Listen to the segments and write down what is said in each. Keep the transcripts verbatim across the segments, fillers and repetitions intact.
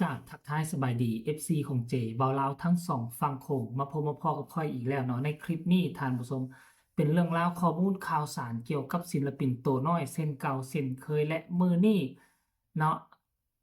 กราบทักทายสบายดี เอฟซี ของเจบ่าวลาวทั้งสองฝั่งโขง มาพบมาพ้อกับข้อยอีกแล้วเนาะ ในคลิปนี้ท่านผู้ชม เป็นเรื่องราวข้อมูลข่าวสารเกี่ยวกับศิลปินโตน้อยเช่นเก่าเช่นเคย และมื้อนี้เนาะ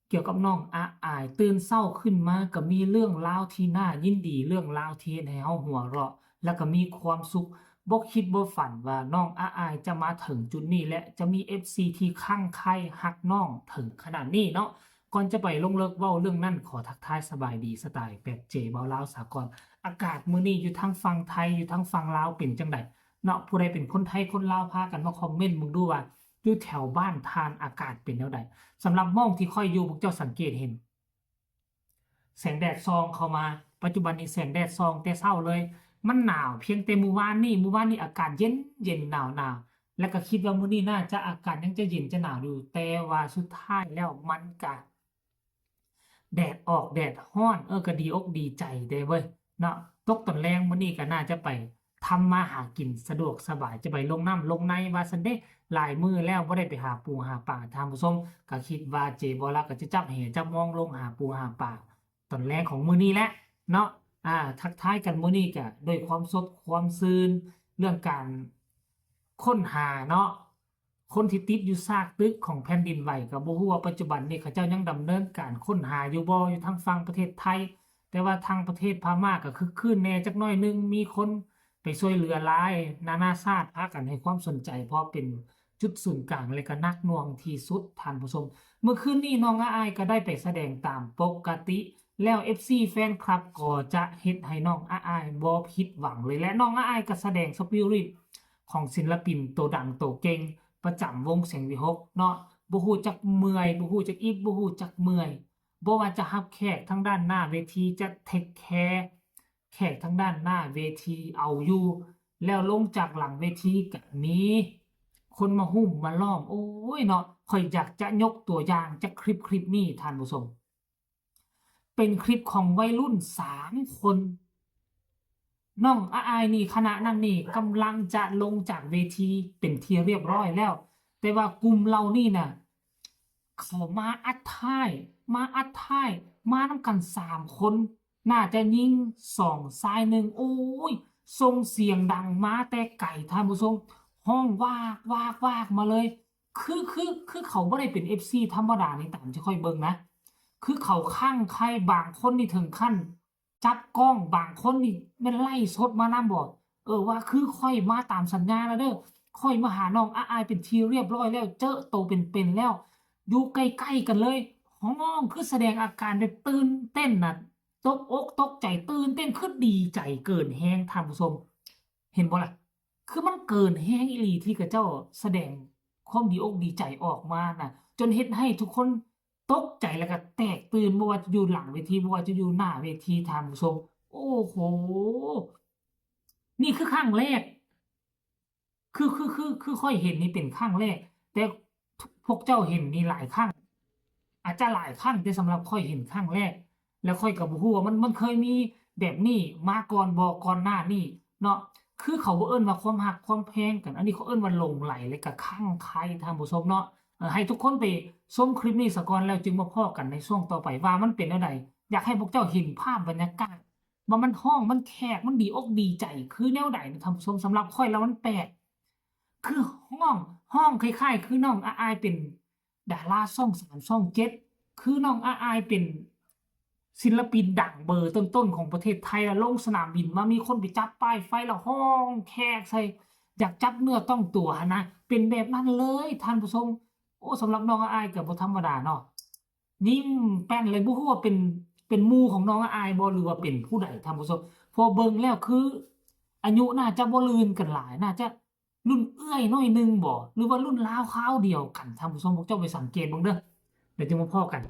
เกี่ยวกับน้องอาอาย ตื่นเช้าขึ้นมาก็มีเรื่องราวที่น่ายินดี เรื่องราวที่เฮ็ดให้เฮาหัวเราะ แล้วก็มีความสุข บ่คิดบ่ฝันว่าน้องอาอายจะมาถึงจุดนี้ และจะมี เอฟซี ที่คลั่งไคล้ฮักน้องถึงขนาดนี้เนาะ ก่อนจะไปลงลึกเว้าเรื่องนั้น ขอทักทายสบายดีสไตล์แบบเจบ่าวลาวสากล อากาศมื้อนี้อยู่ทางฝั่งไทย อยู่ทางฝั่งลาวเป็นจั่งใดเนาะ ผู้ใดเป็นคนไทยคนลาวพากันมาคอมเมนต์เบิ่งดูว่าอยู่แถวบ้านท่านอากาศเป็นแนวใด สำหรับหม้องที่ข้อยอยู่ พวกเจ้าสังเกตเห็น แสงแดดส่องเข้ามา ปัจจุบันนี้แสงแดดส่องแต่เช้าเลย มันหนาว เพียงแต่มื้อวานนี้ มื้อวานนี้อากาศเย็นเย็นหนาวหนาว และก็คิดว่ามื้อนี้น่าจะอากาศยังจะเย็นจะหนาวอยู่ แต่ว่าสุดท้ายแล้วมันก็แดดออกแดดร้อน เออ ก็ดีอกดีใจเด้เว้ยเนาะ ตกตอนแลงมื้อนี้ก็น่าจะไปทำมาหากินสะดวกสบาย จะไปลงน้ำลงในว่าซั่นเด้ หลายมื้อแล้วบ่ได้ไปหาปูหาปลา ท่านผู้ชม ก็คิดว่าเจบ่าวลาวก็จะจับแหจับมองลงหาปูหาปลา ตอนแลงของมื้อนี้แหละเนาะ อ่า ทักทายกันมื้อนี้ก็ด้วยความสดความชื่น เรื่องการค้นหาเนาะ คนที่ติดอยู่ซากตึกของแผ่นดินไหว ก็บ่ฮู้ว่าปัจจุบันนี้เขาเจ้ายังดำเนินการค้นหาอยู่บ่ อยู่ทางฝั่งประเทศไทย แต่ว่าทางประเทศพม่าก็คึกคื้นแหน่จักหน่อยหนึ่ง มีคนไปช่วยเหลือหลาย นานาชาติพากันให้ความสนใจ เพราะเป็นจุดศูนย์กลางและก็หนักหน่วงที่สุด ท่านผู้ชม เมื่อคืนนี้น้องอาอายก็ได้ไปแสดงตามปกติ แล้ว เอฟซี แฟนคลับก็จะเฮ็ดให้น้องอาอายบ่ผิดหวังเลย และน้องอาอายก็แสดงสปิริตของศิลปินโตดังโตเก่ง ประจำวงเสียงวิหคเนาะ บ่ฮู้จักเมื่อย บ่ฮู้จักอิด บ่ฮู้จักเมื่อย บ่ว่าจะรับแขกทางด้านหน้าเวที จะเทคแคร์แขกทางด้านหน้าเวทีเอาอยู่ แล้วลงจากหลังเวทีก็มีคนมาหุ้มมาล้อม โอ้ยเนาะ ข้อยอยากจะยกตัวอย่างจากคลิปคลิปนี้ ท่านผู้ชม เป็นคลิปของวัยรุ่นสามคน น้องอาอายนี่ คณะนั้นนี่กำลังจะลงจากเวทีเป็นที่เรียบร้อยแล้ว แต่ว่ากลุ่มเหล่านี้น่ะ เขามาอัดท้าย มาอัดท้าย มานำกันสามคน น่าจะยิงสองชายหนึ่ง โอ้ย ส่งเสียงดังมาแต่ไกล ท่านผู้ชม ฮ้องวากวากวากมาเลย คือ คือ คือเขาบ่ได้เป็น เอฟซี ธรรมดานี่ ตามที่ข้อยเบิ่งนะ คือเขาคลั่งไคล้ บางคนนี่ถึงขั้นจับกล้อง บางคนนี่แม่นไลฟ์สดมานำบ่ เออ ว่าคือข้อยมาตามสัญญาแล้วเด้อ ข้อยมาหาน้องอาอายเป็นที่เรียบร้อยแล้ว เจอโตเป็นๆแล้ว อยู่ใกล้ๆกันเลย ฮ้องคือแสดงอาการแบบตื่นเต้นน่ะ ตกอกตกใจ ตื่นเต้น คือดีใจเกินแฮง ท่านผู้ชม เห็นบ่ล่ะ คือมันเกินแฮงอีหลีที่เขาเจ้าแสดงความดีอกดีใจออกมาน่ะ จนเฮ็ดให้ทุกคนตกใจแล้วก็แตกตื่น บ่ว่าจะอยู่หลังเวที บ่ว่าจะอยู่หน้าเวที ท่านผู้ชม โอ้โห นี่คือครั้งแรก คือ คือ คือ คือข้อยเห็นนี่เป็นครั้งแรก แต่พวกเจ้าเห็นนี่หลายครั้ง อาจจะหลายครั้ง แต่สำหรับข้อยเห็นครั้งแรก แล้วข้อยก็บ่ฮู้ว่ามัน มันเคยมีแบบนี้มาก่อนบ่ ก่อนหน้านี้เนาะ คือเขาบ่เอิ้นว่าความฮักความแพงกัน อันนี้เขาเอิ้นว่าหลงใหลและก็คลั่งไคล้ ท่านผู้ชมเนาะ เอ่อ ให้ทุกคนไปชมคลิปนี้ซะก่อน แล้วจึงมาพ้อกันในช่วงต่อไปว่ามันเป็นแนวใด อยากให้พวกเจ้าเห็นภาพบรรยากาศ ว่ามันฮ้อง มันแขก มันดีอกดีใจคือแนวใดนะท่านผู้ชม สำหรับข้อยแล้วมันแปลก คือฮ้อง ฮ้องคล้ายๆ คือน้องอาอายเป็นดาราช่องสาม ช่องเจ็ด คือน้องอาอายเป็นศิลปินดังเบอร์ต้นๆของประเทศไทย แล้วลงสนามบินมามีคนไปจับป้ายไฟแล้วฮ้องแขกใส่ อยากจับเนื้อต้องตัวหั้นนะ เป็นแบบนั้นเลย ท่านผู้ชม โอ้ สำหรับน้องอาอายก็บ่ธรรมดาเนาะ ยิ้มแป้นเลย บ่ฮู้ว่าเป็น เป็นหมู่ของน้องอาอายบ่ หรือว่าเป็นผู้ใด ท่านผู้ชม พอเบิ่งแล้วคืออายุน่าจะบ่ลื่นกันหลาย น่าจะรุ่นเอื้อยหน่อยหนึ่งบ่ หรือว่ารุ่นราวคราวเดียวกัน ท่านผู้ชม พวกเจ้าไปสังเกตเบิ่งเด้อ เดี๋ยวจะมาพ้อกัน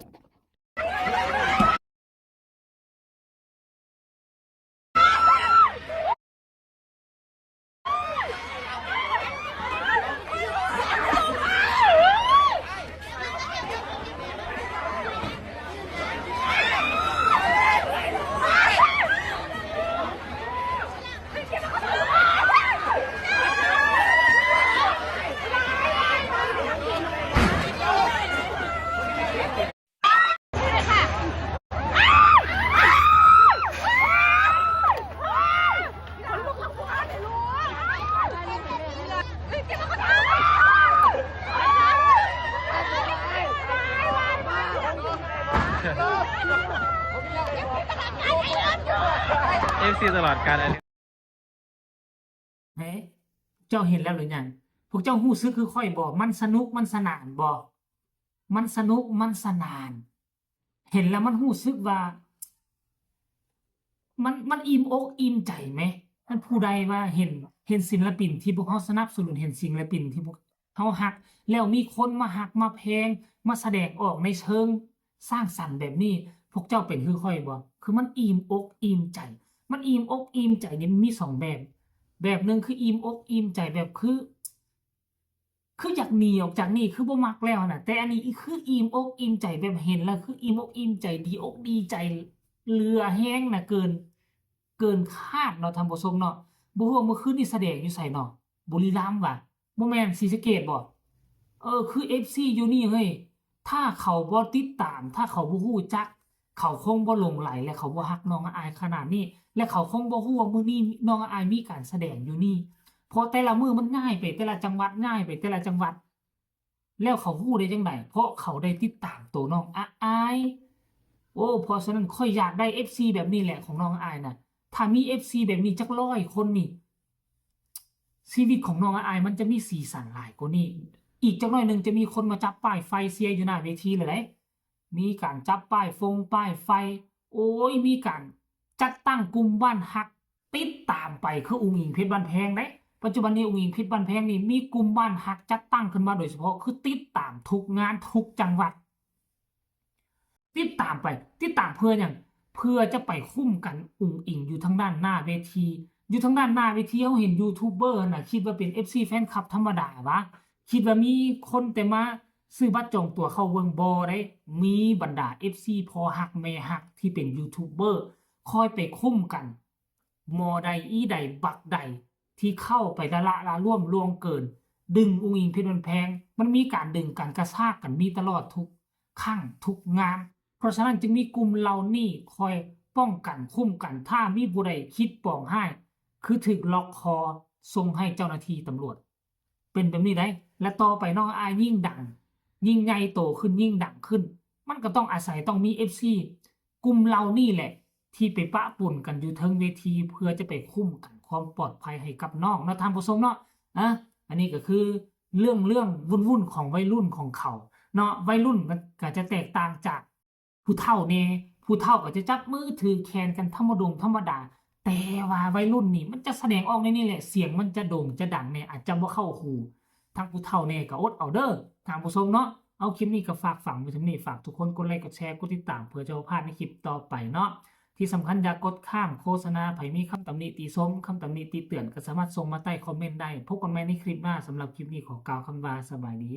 เอฟซีตลอดกาลอันนี้ เฮ้ย เจ้าเห็นแล้วหรือยัง พวกเจ้าฮู้สึกคือข้อยบ่ มันสนุก มันสนานบ่ มันสนุก มันสนาน เห็นแล้วมันฮู้สึกว่า มัน มันอิ่มอกอิ่มใจไหม มันผู้ใดว่าเห็น เห็นศิลปินที่พวกเฮาสนับสนุน เห็นศิลปินที่พวกเฮาฮัก แล้วมีคนมาฮักมาแพง มาแสดงออกในเชิงสร้างสรรค์แบบนี้ พวกเจ้าเป็นคือข้อยบ่ คือมันอิ่มอกอิ่มใจ มันอิ่มอกอิ่มใจนี่มันมีสองแบบ แบบหนึ่งคืออิ่มอกอิ่มใจแบบคือ คืออยากหนีออกจากนี่ คือบ่มักแล้วน่ะ แต่อันนี้คืออิ่มอกอิ่มใจแบบเห็นแล้วคืออิ่มอกอิ่มใจ ดีอกดีใจ เหลือแฮงน่ะ เกิน เกินคาดเนาะท่านผู้ชมเนาะ บ่ฮู้ว่ามื้อคืนนี่แสดงอยู่ไสเนาะ บุรีรัมย์วะ บ่แม่น ศรีสะเกษบ่ เออ คือเอฟซีอยู่นี่เฮ้ย ถ้าเขาบ่ติดตาม ถ้าเขาบ่ฮู้จัก เขาคงบ่หลงใหล และเขาบ่ฮักน้องอายขนาดนี้ และเขาคงบ่ฮู้ว่ามื้อนี้น้องอายมีการแสดงอยู่นี่ เพราะแต่ละมื้อมันย้ายไปแต่ละจังหวัด ย้ายไปแต่ละจังหวัด แล้วเขาฮู้ได้จั่งใด เพราะเขาได้ติดตามตัวน้องอาย โอ้ เพราะฉะนั้นข้อยอยากได้เอฟซีแบบนี้แหละของน้องอายน่ะ ถ้ามีเอฟซีแบบนี้จักร้อยคนนี่ ชีวิตของน้องอายมันจะมีสีสันหลายกว่านี้ อีกจักหน่อยหนึ่งจะมีคนมาจับป้ายไฟเชียร์อยู่หน้าเวทีเลยเด้ มีการจับป้ายฟงป้ายไฟ โอ้ย มีการจัดตั้งกลุ่มบ้านฮัก ติดตามไปคืออุ๋งอิ๋งเพชรบ้านแพงเด้ ปัจจุบันนี้อุ๋งอิ๋งเพชรบ้านแพงนี่มีกลุ่มบ้านฮักจัดตั้งขึ้นมาโดยเฉพาะ คือติดตามทุกงานทุกจังหวัด ติดตามไป ติดตามเพื่อหยัง เพื่อจะไปคุ้มกันอุ๋งอิ๋งอยู่ทางด้านหน้าเวที อยู่ทางด้านหน้าเวที เฮาเห็นยูทูบเบอร์หั่นน่ะ คิดว่าเป็นเอฟซีแฟนคลับธรรมดาวะ คิดว่ามีคนแต่มาซื้อบัตรจองตั๋วเข้าเบิ่ง บ่เด้ มีบรรดาเอฟซีพ่อฮักแม่ฮักที่เป็นยูทูบเบอร์ คอยไปคุ้มกัน หม่อใดอี้ใดบักใด ที่เข้าไปละละละล่วมล่วงเกิน ดึงอุ๋งอิ๋งเพชรบ้านแพง มันมีการดึงกันกระชากกันมีตลอดทุกครั้งทุกงาน เพราะฉะนั้นจึงมีกลุ่มเหล่านี้คอยป้องกันคุ้มกัน ถ้ามีผู้ใดคิดปองร้าย คือถูกล็อกคอส่งให้เจ้าหน้าที่ตำรวจ เป็นแบบนี้ได้ และต่อไปน้องอายยิ่งดัง ยิ่งใหญ่โตขึ้น ยิ่งดังขึ้น มันก็ต้องอาศัยต้องมีเอฟซี กลุ่มเหล่านี้แหละ ที่ไปปะปนกันอยู่เทิงเวที เพื่อจะไปคุ้มกันความปลอดภัยให้กับน้องเนาะท่านผู้ชมเนาะ อ่ะ อันนี้ก็คือเรื่อง เรื่องวุ่นๆของวัยรุ่นของเขาเนาะ วัยรุ่นมันก็จะแตกต่างจากผู้เฒ่าแน่ ผู้เฒ่าก็จะจับมือถือแขนกันธรรมดงธรรมดา แต่ว่าวัยรุ่นนี่มันจะแสดงออกในนี่แหละ เสียงมันจะโด่งจะดังแน่ อาจจะบ่เข้าหูทางผู้เฒ่าแน่ ก็อดเอาเด้อท่านผู้ชมเนาะ เอาคลิปนี้ก็ฝากฝังไว้เท่านี้ ฝากทุกคนกดไลค์กดแชร์กดติดตาม เพื่อจะบ่พลาดในคลิปต่อไปเนาะ ที่สำคัญอย่ากดข้ามโฆษณา ไผมีคำตำหนิติชม คำตำหนิติเตือนก็สามารถส่งมาใต้คอมเมนต์ได้ พบกันใหม่ในคลิปหน้า สำหรับคลิปนี้ขอกล่าวคำว่าสบายดี